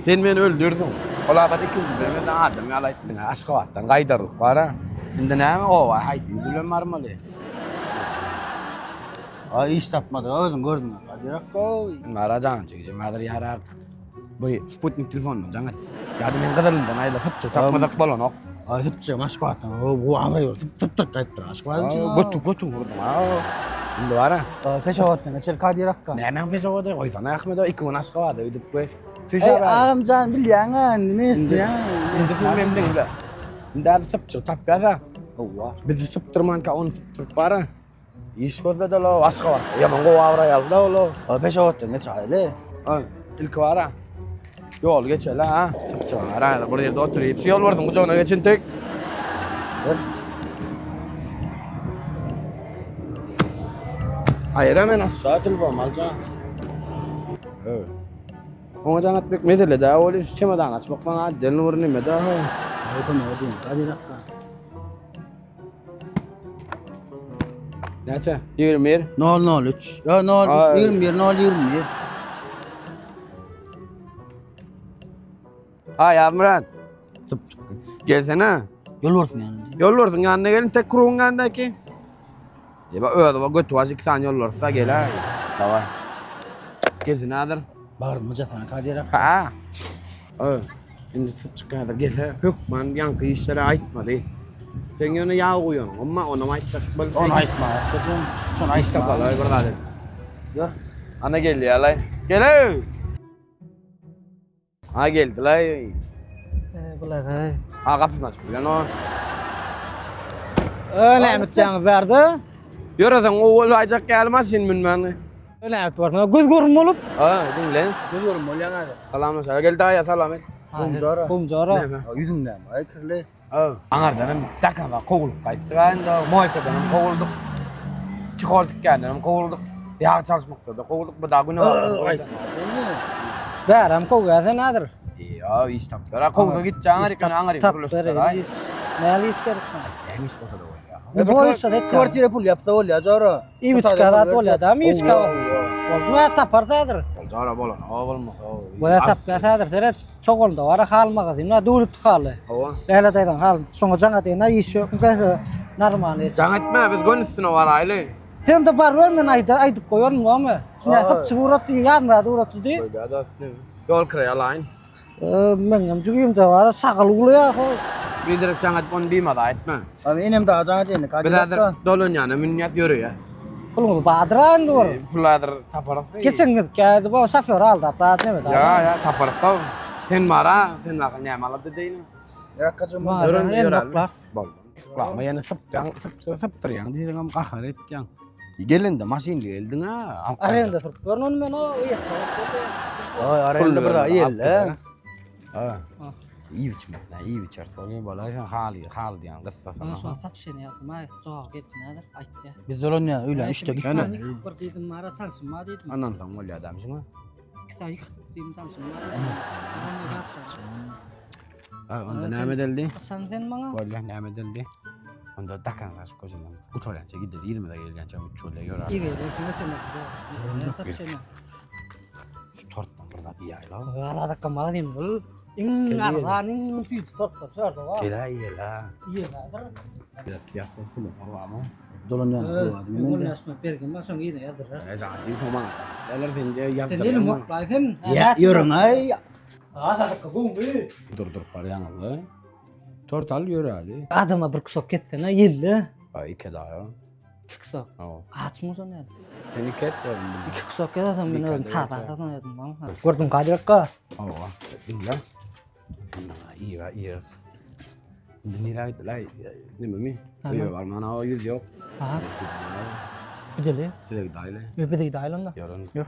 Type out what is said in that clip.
Sen meni öldürdiň. Ol abat ikinjiden men adam ýaly aýtdyň. Aşgabatdan gaýdarlyk bar-a. Indi näme oba haýsy ýüz bilen barmaly? A iş tapmadyk özüň gördüň. Kadyr akga. Mara jaňym çekeceğim häzir ýarak. Bu sputnik telefonundan jaň et. Ýa-da men gyzylyndan aýla sypjyk tapmasak bolanok. Ay sypjyk Aşgabatdan. O bu aňry ýol syp sypdyk gaýtdyr Aşgabatdan. Götü götü vurdum. Indi bara. Peşewatdan geçer Kadyr akga. Nämäň peşewady? Goýsana Ahmedo iki gün Aşgabada gidip we. Eý agamjan bilýäň-ä indi men isleýän. Indi siz men diňle. Indi häzir sypjyk tapýas-a. Hawa. Bizi sypdyrmanka ony sypdyryp bara. Iş gözledi lo Aşgabatda. Ýaman gowy abraý aldy lo. A Peşewatdan geçaýly. Ha, ilki bara. Ýol geçeli ha. Sypjyk bara bir ýerde oturyp, şu ýolbarsyň gujagyna geçin tek. Aýra men aşağı telefon alja. Evet. Oňa jaň etmek mesele dä, ol şu çemodan açmak maňa den bir nime dä. Aý kömek edeyim Kadyr akga. Näçe? 21. 003. Ýa 0 21 0 21. Ha Ýazmyrat. Syp Gelsene. Ýolbarsyň ýanynda. Ýolbarsyň ýanyna gelin tek krugyň ýanyndaky. Ýa özi ba götü baş iki sany ýolbarsa gel-ä. Daway. Gelsin häzir. Bagrymy jasana Kadyr akga. Ha. Ö, indi syp çyk häzir gelse hökman ýaňky işlere aýtmaly. Sen ýöne ýag guýanyň, emma onam aýtjak bol. Ony aýtma. Koçum, şony Iş aýtma. tapaly bir zat et. Ýör. Ana gelýärler. Gel-ew. Ha geldiler. Bular hey. Ha gapysyny açyp bilen o. Öyle etýäňiz bärde. Ýöreseň owal aýjak ýaly maşyn münmäni. Öyle et barsyň. Göz görüm bolup. Ha diňle. Göz görüm bolýan häzir. Salam gel daýa salam et. Gumjara. Gumjara. Näme? Ýüzüň näme? Aý kirli. Aňardan hem dakaba kowulyp gaýtdyk ha indi moýkadan hem kowuldyk. Çihol dükkandan hem kowuldyk. Ýag çalyşmakda da kowuldyk. Bu da güne Aýtma şony. Bärem kowýar sen häzir. Ýa iş tapdylar. Ha kowsa gitjek aňaryk ýöne aňaryk gürleşipler. Iş. Näli iş gerek maňa? Näme iş bolsa da bolýar. Bu boýsa da Kwartira pul ýapsa bolýar jora. Iwiçka zat bolýar da, iwiçka. Boldy we tapar häzir. Jora bolan, o bolmasa. Bolýar tapýar häzir seret. Çogulda bar hal magazin bar döwlüp haly. Hawa. Läle daýzaň hal şoňa jaň edeýin iş ýok gelse normalny. Jaň etme biz göni üstüne baraýly. Sen de bar ber men aýda aýdyp goýaryn bolmy? Şuna sypçyk ugratdy Ýazmyrat ugratdy diý. Bolýar da Ýol kireý alaýyn. Meňem jübimde bar şagal uwlaýar ho. Biderek jaň edip ony bimaza etme. Abi enem dagy jaň edeýin. Biz häzir dolanýana münýäs ýöreýäs. Puluňyz bardyr indi bir. Pul häzir taparys. Geçen gezek geldi bu şoför aldap zat neme da. Ýa ýa taparys. Sen bara sen baka näme alady diýin. Ýarakajym. Ýören ýören. Boldy. Kulagma ýene sypjaň, sypja sypdyrýaň diýseňem gahar etýäň. Gelende maşynly geldiň-ä. Arenda sürüp görün ony men o Aý arenda bir zat ýelle. Ha. Iýip içmesine, iýip içerse ol bolar sen haly, haly diýen gyssasyna. Şony sapşeni ýazdym aý, jogap gelsin häzir aýtýa. Biz dolanýan öýlän üçde gitmeli. Bir diýdim mara tanşym bar diýdim. Ondan soň bolýar adam şuňa. Iki sany ýykyp diýdim tanşym bar. Ha, onda näme edildi? Sen sen maňa. Bolýar, näme edildi? Onda dakan saçyp koýjak. Gutarýança gideli, yzymyza gelýänçä üç bolýar, ýöräp. Ýerden sen. Şu tortdan bir zat iýäýli. Gala magazin bul. Iň arzan, iň süýji tortlar şu ýerde bar. Gel-ä iýeli. Iýeli. Biraz ýassyk pulum barmy? Dolanýan pul bar. Men de. Bergim bar, şoň ýerine ýazdyrlar. Ä janjyň soň maňa. Neler sen de ýazdyrýaň. Sen elim hoklaý sen. Ýa ýörüň aý. Azatlyk gowmy? Dur durup barýaňyz. Tort al ýöräli. Adama bir kusok kessene ýelle. Aý iki daýa. Iki kusok. Hawa. Açmy şony näde? Sen iki et gördüm. Iki kusok ýazasam men özüm sazan sazan ýazdım bana. Gördüm Kadir akga. Hawa. Diňle. Iýä iýeris. Indi nirä gitdiler? Nememi? Öýe barman hawa ýüz ýok. Aha. Gideli. Size gidaýly. Ýok bize gidaýly onda. Ýörün. Ýör.